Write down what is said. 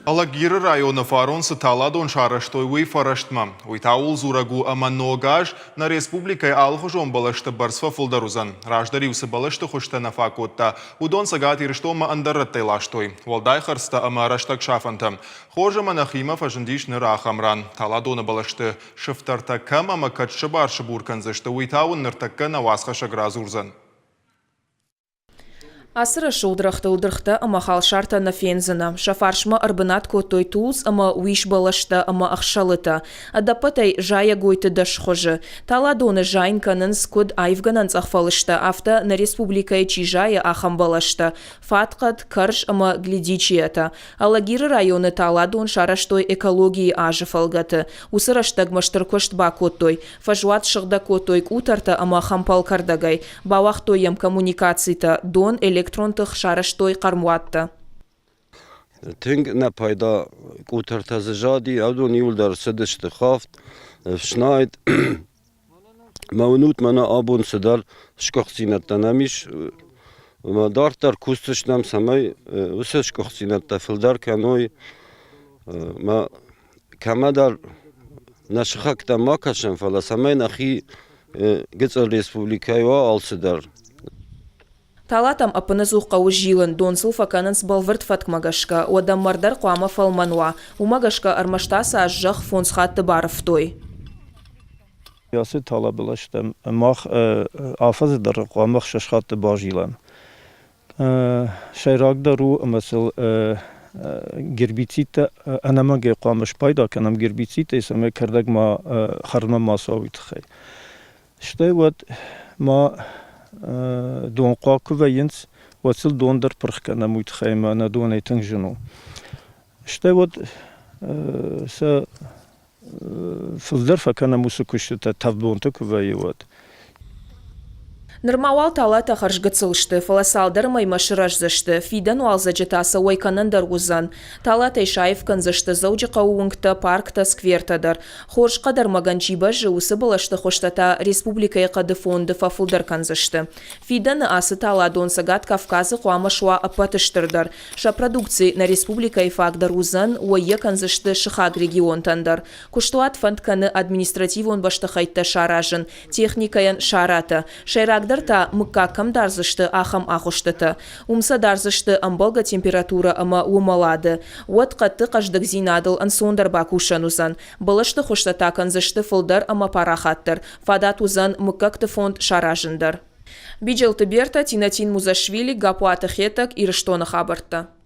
Алагиры районы фарон цы таладон сарӕзтой, уый фӕрӕстмӕ. Уый та ууыл дзурӕг у, ӕмӕ ног аз нӕ республикӕйы алыхуызон бӕлӕсты бӕрц фӕфылдӕр уыдзӕн. Раздӕр-иу цы бӕлӕсты хуызтӕ нӕ фӕкодта, уыдон Цӕгат Ирыстонмӕ ӕндӕр рӕттӕй ластой. Уӕлдай хӕрдзтӕ ӕмӕ рӕстӕгсафӕнтӕ. Хорз ӕмӕ нӕхимӕ фӕзындис ныр ахӕм ран. Таладоны бӕлӕсты сыфтӕртӕ кӕм ӕмӕ кӕд сыбар-сыбур кӕндзысты, уый та уын ныртӕккӕ нӕ уацхӕссӕг радзурдзӕн. Ацы рӕсугъд рӕгътыл дыргътӕ ӕмӕ халсартӕ нӕ фендзынӕ. Сӕ фарсмӕ ӕрбынат кодтой тулдз ӕмӕ уис бӕлӕстӕ ӕмӕ ӕхсӕлытӕ. Ӕдӕппӕтӕй зайӕгойты дӕсхуызы. Таладоны зайын кӕнынц куыд аивгӕнӕн цъӕхфӕлыстӕ, афтӕ нӕ республикӕйы чи зайы, ахӕм бӕлӕстӕ, фатхъӕд, кӕрз ӕмӕ гледичиятӕ. Алагиры районы таладон сарӕзтой экологийы азы фӕлгӕты. Уыцы рӕстӕгмӕ стыр куыст бакодтой. Фӕзуат сыгъдӕг кодтой къутӕртӕ ӕмӕ хӕмпӕлкӕрдӕгӕй, бауагътой йӕм коммуникацитӕ, дон, электрон тых, сарӕзтой хъӕрмуаттӕ. Тынг ӕнӕпайда къутӕртӕ дзы зади, адон иуылдӕр цыдысты хафт, ӕфснайд. Мӕ уынут, мӕнӕ абон цыдӕр сгуыхтдзинӕдтӕ нӕм ис. Ӕмӕ дарддӕр кусдзыстӕм, цӕмӕй уыцы сгуыхтдзинӕдтӕ фылдӕр кӕной. Мӕ кӕмӕдӕр нӕ сыхӕгтӕм ма кӕсӕм, фӕлӕ цӕмӕй нӕхи гыцъыл республикӕйы уа алцыдӕр. Талатӕм ӕппынӕдзух хъӕуы зилын, дон сыл фӕкӕнынц бӕлвырд фӕткмӕ гӕсгӕ, уӕдӕ мӕр дӕр хъуамӕ фӕлмӕн уа. Уымӕ гӕсгӕ ӕрмӕст ацы аз зӕхх фондз хатты барывтой. Ацы талабӕлӕстӕм мах афӕдзы дӕргъы хъуамӕ ӕхсӕз хатты базилӕм. Сӕйрагдӕр у, ӕмӕ сыл гербицидтӕ ӕнӕмӕнгӕй хъуамӕ спайда кӕнӕм гербицидтӕй, цӕмӕй кӕрдӕг ма хӕрдмӕ ма цӕуа, уый тыххӕй. Стӕй уӕд ма донхъуаг куы вӕййынц, уӕд сыл дон дӕр пырх кӕнӕм, уый тыххӕй ӕмӕ ӕнӕ донӕй тынг зын у. Стӕй уӕд сӕ фылдӕр фӕкӕнӕм уыцы куыстытӕ тӕвдбонты куы вӕййы, уӕд. Нырма уал талатӕ хӕрзгыццыл сты, фӕлӕ цалдӕр мӕймӕ сырӕздзысты, фидӕн уалдзӕджы та сӕ уӕй кӕнӕн дӕр уыдзӕн. Талатӕй саив кӕндзысты Дзӕуджыхъӕуы уынгтӕ, парктӕ, сквертӕ дӕр. Хорз хъӕдӕрмӕгӕн чи бӕззы, уыцы бӕлӕсты хуызтӕ та республикӕйы хъӕды фонды фӕфылдӕр кӕндзысты. Фидӕны ацы таладон Цӕгат Кавказы хъуамӕ суа ӕппӕты стырдӕр. Сӕ продукци нӕ республикӕйы фаг дӕр уыдзӕн, уӕй йӕ кӕндзысты сыхаг регионтӕн дӕр. Куыстуат фӕнд кӕны административон бӕстыхӕйттӕ саразын, техникӕйӕн саратӕ. Сӕйрагдӕр та, мыггаг кӕм дардзысты, ахӕм агъуыстытӕ. Уым сӕ дардзысты ӕмбӕлгӕ температурӕ ӕмӕ уымӕлады. Уӕд хъӕдты хъӕздыгдзинадыл ӕнцондӕр бакусӕн уыдзӕн. Бӕлӕсты хуызтӕ та кӕндзысты фылдӕр ӕмӕ парахатдӕр. Фадат уыдзӕн мыггӕгты фонд саразын дӕр. Биджелты Бертӕ, Тинатин Музашвили, Гапуаты Хетӕг, Ирыстоны хабӕрттӕ.